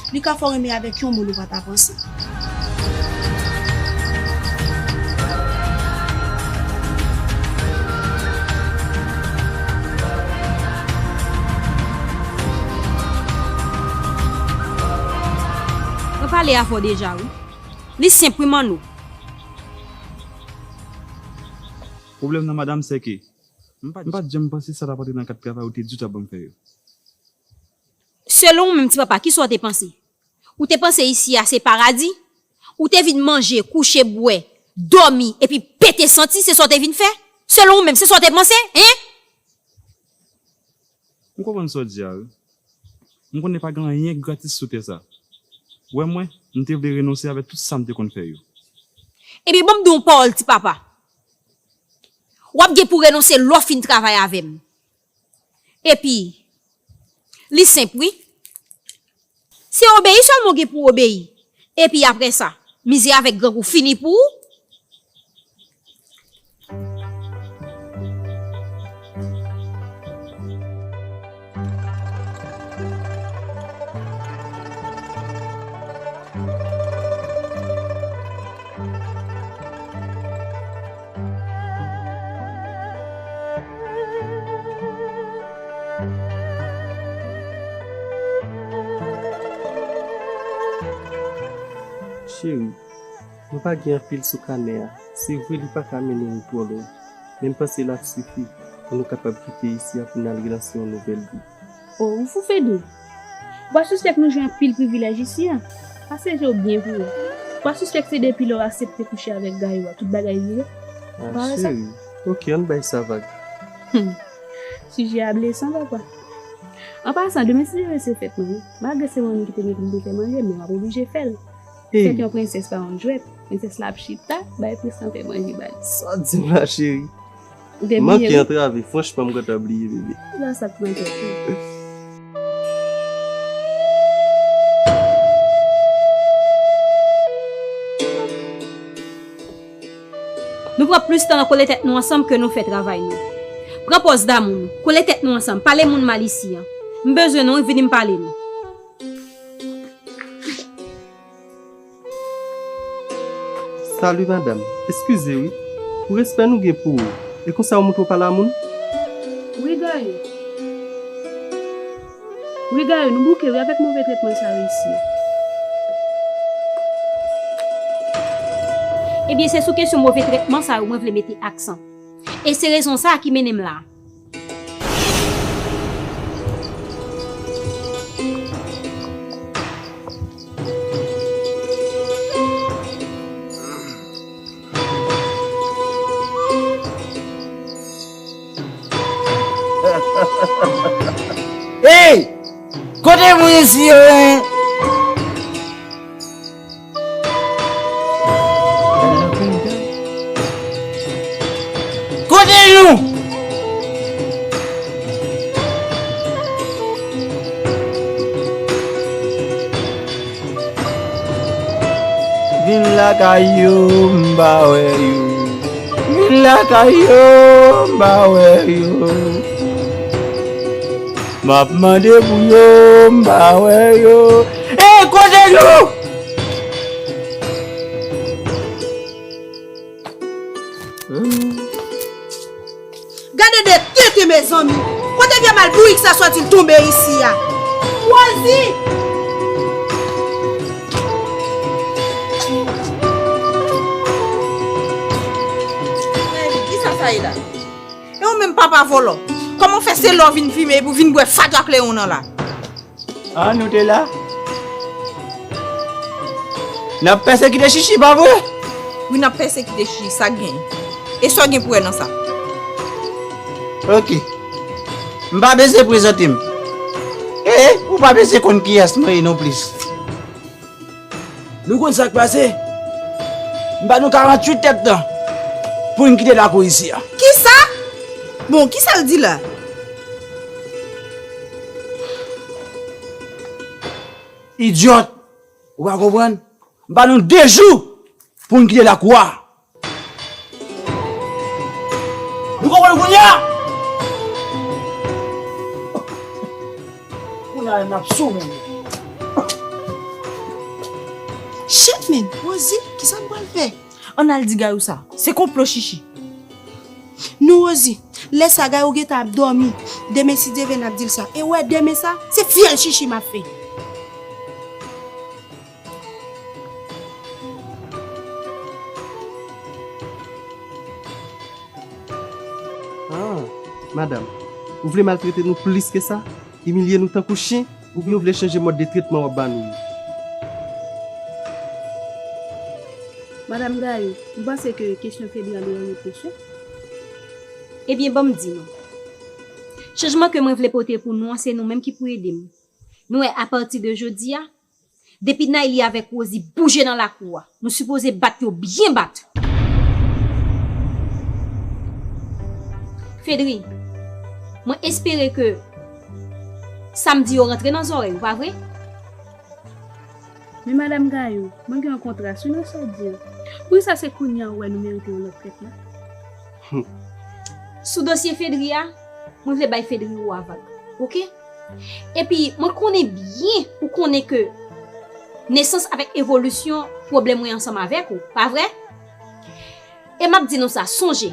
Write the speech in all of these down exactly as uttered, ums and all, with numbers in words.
Li ka fè w renmen avèk yon moun ou pa ta panse. Mwen pale avè w deja, wi. Li senp, wi, Manno. Pwoblèm nan, madanm, se ke m pa t janm panse sa t ap antre nan kad travay ou te di w t ap ban m fè yo. Selon ou menm, ti papa, kisa w te panse? Ou te panse isi a se paradi? Ou te vin manje, kouche, bwè, dòmi, epi pete santi, se sa w te vin fè? Selon ou menm, se sa w te panse, en? M konprann sa w di a, wi. M konnen pa gen anyen ki gratis sou tè sa. Ou wè mwen, m te vle renonse avèk tout sa m te konn fè yo. Ebyen, ban m di w yon pawòl, ti papa. W ap gen pou renonse lè w fin travay avè m. Epi, li senp, wi. Se obeyi sèlman w gen pou w obeyi. Epi apre sa, mizè avèk grangou fini pou ou. Cheri, nou pa gen anpil sou kanè a. Se vre li pa ka mennen nou twò lwen, men m panse l ap sifi pou nou kapab kite isi a pou n al relanse yon nouvèl vi. O, ou fou, Fedou? Ou pa sispèk nou jwenn anpil privilèj isi a? Pase je w byen pou wè. Ou pa sispèk se depi lè w aksepte kouche avèk Gayou a, tout bagay vire? Ou pa wè sa? Cheri, oke, ann bay sa vag. Hum. Sijè a blesan, papa. An pasan, demen si Dye vle se fèt mwen, wi. Malgre se mwen menm ki te gen pou m te fè manje, men m ap oblije fè l. Fèt yon prensès pa yon jwèt. Prensès la ap chita, bay prens lan fè manje ba li. Sa w di m la, cheri? Ou te bliye, wi. Manke antrave, franchman, m gentan bliye, bebe. Sa, sa k manke tou. Nou pran plis tan nan kole tèt nou ansanm ke nou fè travay nou. Pran pòz damou nou. Kole tèt nou ansanm. Pale moun mal isi an. M bezwen nou, wi, vini m pale nou. Salut madame, eskize wi. Pou respè nou gen pou ou, e konsa ou montre w pa lamoun? Wi Gayou. Wi Gayou, nou bouke wi avèk move tretman sa yo isi. Ebyen, se sou kesyon move tretman sa yo mwen vle mete aksan. E se rezon sa a ki mennen m la. Hey! Kote moun isi yo, en? Kote nou? Vin lakay yo, m pa wè yo. Vin lakay yo, m pa wè yo. M ap mande pou yo, m pa wè yo. Ey, kote nou? Gade de tenten, mezanmi. Kote vye mal bourik sa soti l tonbe isi a? Rosie! Ey, kisa sa ye la? E ou menm papa vòlò, kòman w fè se lè w vin fimen epi w vin bwè fatra kleyon nan la? Ah, nou te la. N ap pèsekite Chichi, pa vre? Wi, n ap pèsekite Chichi, sa k gen? E sa w gen pou wè nan sa? Oke. M pa bezwen prezante m. E, ou pa bezwen konn kiyès mwen ye non plis. Nou konn sa k pase? M ba nou karanntuit èdtan pou n kite lakou isi a. Kisa? Bon, kisa l di la? Idyòt! Ou pa konprann? M ba nou de jou pou n kite lakou a. Nou konprann kounye a? Kounye a, n ap sou moun. Men, Rosie, kisa m pral fè? Ann al di Gayou sa. Se konplo Chichi. Non, Rosie, lè sa Gayou gentan ap dòmi. Demen, si Dye vle, n ap di l sa. E w wè, demen sa, se fyèl Chichi m ap fè. Ah, madanm, ou vle maltrete nou plis ke sa? Imilye nou tankou chen? Oubyen w vle chanje mòd de tretman w ap ba nou yo? Madanm Gayou, m panse ke kesyon Fedri an dwe yon repons, wi. Ebyen, ban m di nou. Chanjman ke mwen vle pote pou nou an, se nou menm ki pou ede m. Nou wè, apati de jodi a, depi Nayli avèk Rosie bouje nan lakou a, nou sipoze bat yo byen bat. Fedri, mwen espere ke sa m di yo rantre nan zòrèy ou, pa vre? Men madanm Gayou, mwen gen yon kontras wi nan sa w di an. Poukisa se kounye a ou wè nou merite yon lòt tretman? Sou dosye Fedri a, mwen vle bay Fedri owa vag, oke? Epi, mwen konnen byen ou konnen ke nesans avèk evolisyon pwoblèm mwen ansanm avèk ou, pa vre? E m ap di nou sa, sonje,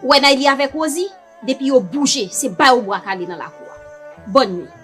ou wè Nayli avèk Rosie, depi yo bouje, se ba yo bwa kale nan lakou a. Bòn nwi.